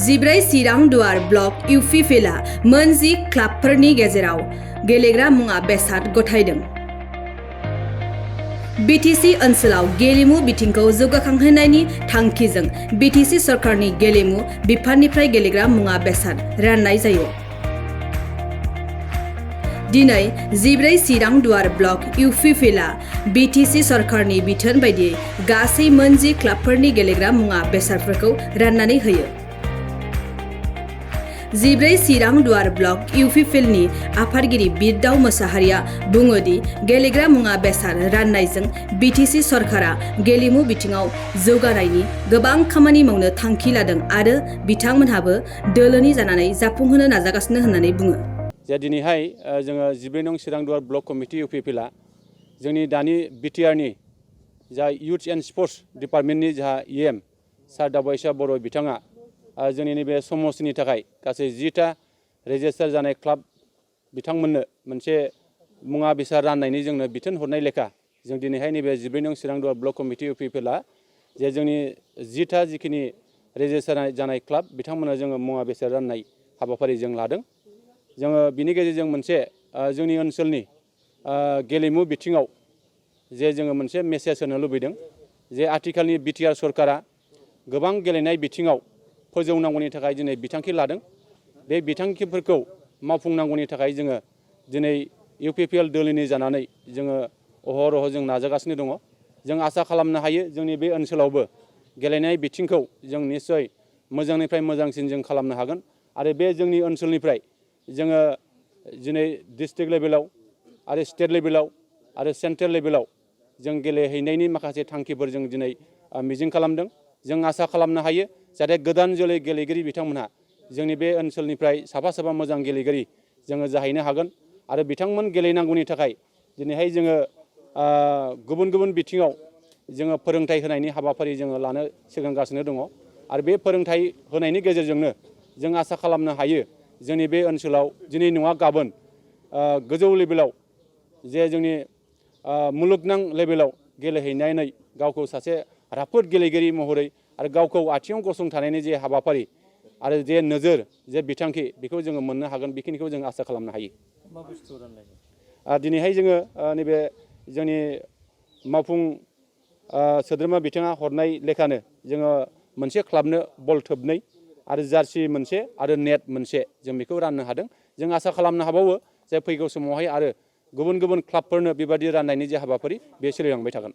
जिब्रै चिरां दुवार ब्लक इउपिपिएलआ मोन 10 क्लाबफोरनि गेजेराव गेलेग्रा मुवा बेसाद गथायदों। बिटिसि ओनसोलाव गेलेमु बिथिंखौ जौगाखांहोनायनि थांखिजों बिटिसि सरकारनि गेलेमु बिफाननिफ्राय गेलेग्रा मुवा बेसाद राननाय जायो। दिनै जिब्रै चिरां दुवार ब्लक इउपिपिएलआ बिटिसि सरकारनि बिथोन बायदियै गासै मोन 10 क्लाबफोरनि गेलेग्रा मुवा बेसादफोरखौ राननानै होयो। जिब्रै चिरां दुवार ब्लक इउपिपिएलनि आफादगिरि बिरदाव मोसाहारिया बुङो दि गेलेग्रा मुवा बेसाद राननायजों बिटिसि सरकारा गेलेमु बिथिङाव जौगानायनि गोबां खामानि मावनो थांखि लादों आरो बिथांमोनहाबो दोलोनि जानानै जाफुंहोनो नाजागासिनो होननानै बुङो। दिनैहाय जोङो 14 नं चिरां दुवार ब्लक कमिटि इउपिपिएलआ जोंनि दानि बिटिआरनि जा इयुथ एन्ड स्पर्ट्स डिपार्टमेन्टनि जा इएम सार दावबायसा बर' बिथाङा जोंनि नैबे समस्तिनि थाखाय गासै 10टा रेजिस्टार जानाय क्लाब बिथांमोननो मोनसे मुवा बेसाद राननायनि जोंनो बिथोन हरनाय लेखा जों दिनैहाय नैबे 14 नं चिरां दुवार ब्लक कमिटि इउपिपिएलआ जे जोंनि 10टा जिखिनि रेजिस्टार जानाय क्लाब बिथांमोननो जोङो मुवा बेसाद राननाय हाबाफारि जों लादों। जोङो बिनि गेजेरजों मोनसे जोंनि ओनसोलनि गेलेमु बिथिङाव जे जोङो मोनसे मेसेज होनो लुबैदों जे आथिखालनि बिटिआर सरकारा गोबां गेलेनाय बिथिङाव फोजौनांगौनि थाखाय दिनै बिथांखि लादों। बे बिथांखिफोरखौ मावफुंनांगौनि थाखाय जोङो दिनै इउपिपिएल दोलोनि जानानै जोङो अहरह जों नाजागासिनो दङ। जों आसा खालामनो हायो जोंनि बे ओनसोलावबो गेलेनाय बिथिंखौ जों निस्सय मोजांनिफ्राय मोजांसिन जों खालामनो हागोन आरो बे जोंनि ओनसोलनिफ्राय जोङो दिनै डिस्ट्रिक्ट लेभेलाव आरो स्टेट लेभेलाव आरो सेन्ट्रेल लेभेलाव जों गेलेहैनायनि माखासे थांखिफोर जों दिनै मिजिं खालामदों। जों आसा खालामनो हायो जाहाथे गोदान जोलै गेलेगिरि बिथांमोनहा जोंनि बे ओनसोलनिफ्राय साफा साफा मोजां गेलेगिरि जोङो जाहैनो हागोन आरो बिथांमोन गेलेनांगौनि थाखाय दिनैहाय जोङो गुबुन गुबुन बिथिङाव जोङो फोरोंथाइ होनायनि हाबाफारि जोङो लानो सिगांगासिनो दङ आरो बे फोरोंथाइ होनायनि गेजेरजोंनो जों आसा खालामनो हायो जोंनि बे ओनसोलाव दिनै नङा गाबोन गोजौ लेभेलाव जे जोंनि मुलुगनां लेभेलाव गेलेहैनानै गावखौ सासे राफोद गेलेगिरि महरै आरो गावखौ आथिङाव गसंथानायनि जे हाबाफारि आरो जे नोजोर जे बिथांखि बेखौ जोङो मोननो हागोन बेखिनिखौ जों आसा खालामनो हायो। मा बुस्थु रानलायगोन? दिनैहाय जोङो नैबे जोंनि मावफुं सोद्रोमा बिथाङा हरनाय लेखानो जोङो मोनसे क्लाबनो बल थोबनै आरो जार्सि मोनसे आरो नेट मोनसे जों बेखौ राननो हादों। जों आसा खालामनो हाबावो जे फैगौ समावहाय आरो गुबुन गुबुन क्लाबफोरनो बेबादि राननायनि जे हाबाफारि बे सोलिलांबाय थागोन।